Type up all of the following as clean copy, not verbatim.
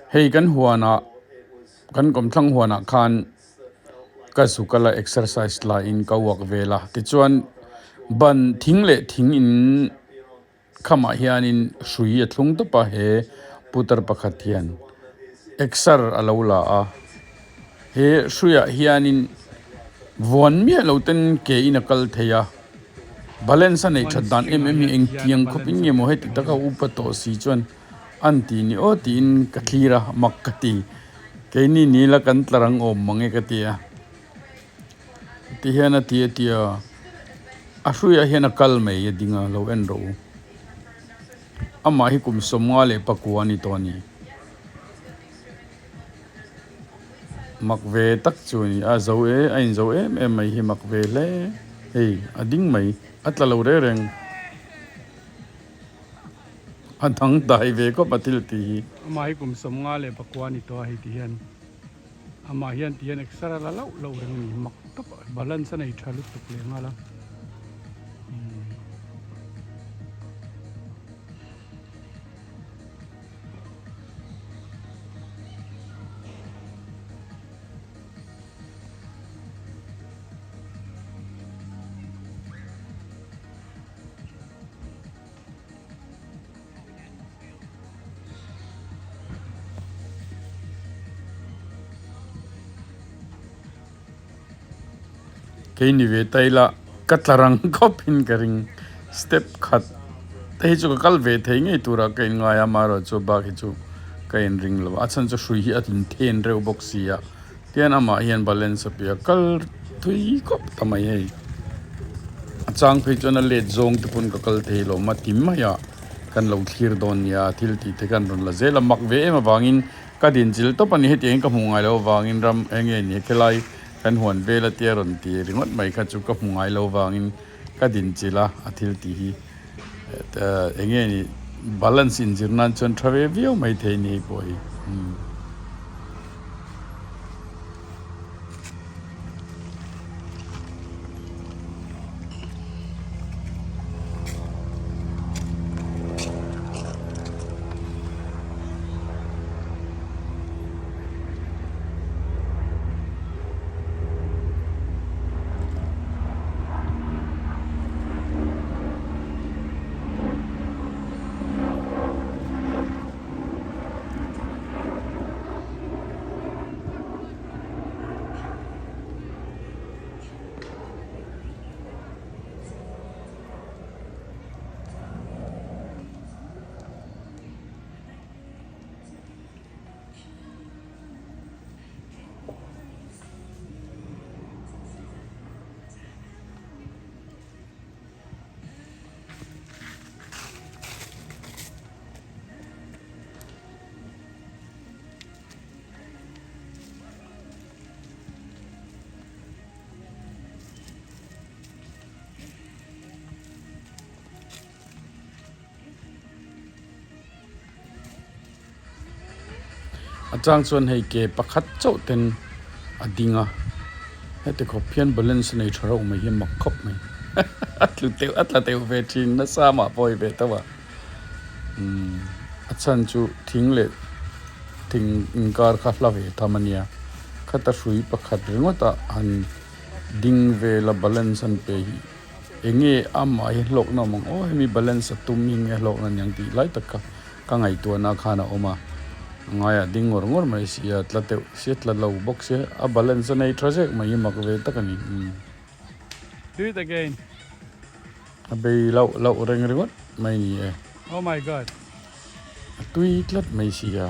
Hei kan huanah kan kawmthlang huanah khan ka zu kal a exercise laiin ka uak vel a tichuan ban thing leh thing in khamah hianin hrui a thlung tawp a he putar pakhat hian exer a lo la a he hruiah hianin vuan miah lo ten ke in a kal thei a balance a neih that dan em em hi engtiang khawp in nge maw heti taka upa tawh si chuan. An ti ni aw tiin ka thlir a, mak ka ti. Keini ni la kan tlar ang awm mang e ka ti a. Ti hian a ti a ti a, a hruiah hian a kal mai a ding a, lo en rawh u. Amah hi kum 54 a ni tawh a ni. Mak ve tak chu a ni, a zo e, a inzo em em mai hi mak ve hle. Hei a ding mai, a tla lo reng reng. A dang dai ve khawp a thil tih hi. Amah hi kum 54 a ni tawh a hei ti hian amah hian ti hian exer a la lauh lauh reng a ni mak tawp a balance a nei tha lutuk leh nghal a. Kei ni ve ta ila ka tla rang khawp in ka ring step khat te hi chu ka kal ve thei ngei turah ka in ngai a amaherawhchu bak hi chu ka in ring lo a chhan chu hrui hi a tlin then reuh bawk si a. Tian amah hian balance a pia kal thui khawp ta mai hei. A chang phei chuan a let zawng te pawn ka kal thei lo ma ti mai a kan lo thlir dawn nia thil tih te khan rawn la zel a mak ve em avangin ka din chil tawp a ni hetiang in ka hmuh ngai loh avangin ram eng nge ni khilai kan huan vel a tia rawn ti ringawt mai kha chu ka hmu ngai loh avangin ka din chil a a thil tih hi eng nge ni balance inzir nan chuan tha ve viau mai thei ni hei pawh hi. A chang chuan hei ke pakhat chauh ten a ding a heti khawp hian balance a nei tha reuh mai hi a mak khawp mai a tlu teuh a tla teuh ve thin nasa mah pawh a ni ve teuh a umm a chhan chu thing leh thing inkar kha hla ve tham a nia khata hrui pakhat ringawt ah han ding vel a balance an pe hi. Eng nge amah hi hlawkna awm ang aw hemi balance a tum hi nge hlawkna aniang tih lai tak kha ka ngaihtuahna khan a awm a, a ngaiah ding ngawr ngawr mai si a, tla deuh sia tla lo bawk sia a balance a nei tha zek mai hi mak ve tak a ni. Do it again. A bei loh loh reng ringawt mai ni e. Oh my God. A tui tlat mai si a.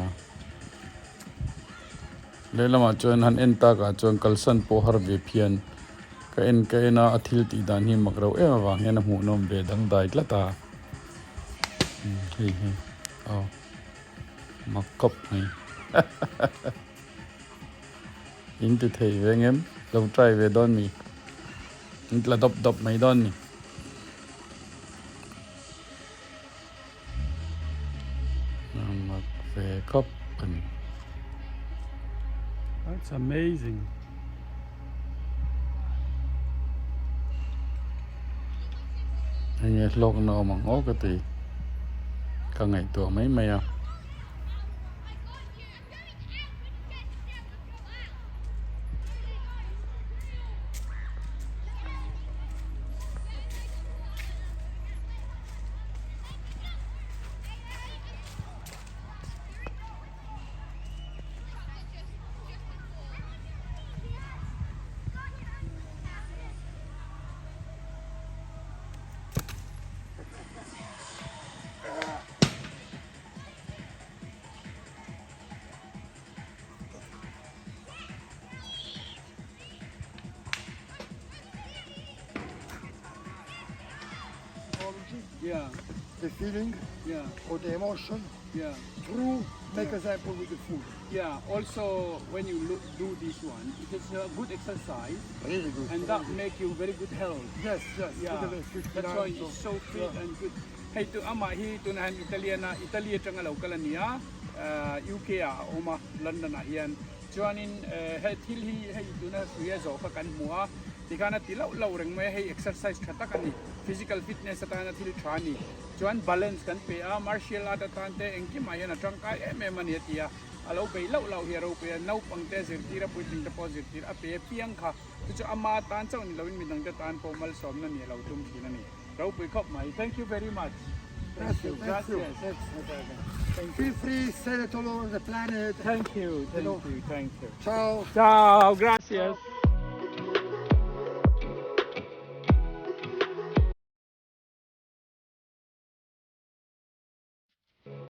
Lehlamah chuan han en takah chuan kalsan pawh har ve phian. Ka en ka en a, a thil tih dan hi mak reuh em avang hian a hmuhnawm ve dangdai tlat a. Hei hi aw mak khawp mai. In ti thei ve ngem lo try ve dawn mi. In tla dawp dawp mai dawn ni. Mak ve khawp a ni. That's amazing. Enge hlawkna awm ang aw ka ti. Ka ngaihtuah mai mai a. Yeah. The feeling Yeah. or the emotion Yeah. through make example with the food. Yeah. Also, when you look, do this one, it is a good exercise, Really good. and that make you very good health. Yes. Yeah. Look at this, 59, That's why it's so fit and good. Hei tu amah hi tunah hian Italian a Italy atanga lo kal ania UK ah a awm a London ah hian chuanin he thil hi hei tuna hrui a zawh kha kan hmu a tikhan a ti loh loh reng mai a hei exercise tha tak a ni physical fitness atana thil tha a ni chuan balance kan pe a martial art atan te engkimah hian a tangkai em em a ni a ti a a lo bei loh loh hi a ropui a naupang te zirtir a puitling te pawh zirtir a pe piang kha chu chu ama tan chauh ni loin midang te tan pawh malsawmna ni a lo tum thin a ni. Ropui khawp mai. Thank you very much. Thank you. Thank you. Gracias. Feel free, sell it all over the planet. Thank you. Thank know. you. Thank you. Ciao. Ciao. Gracias.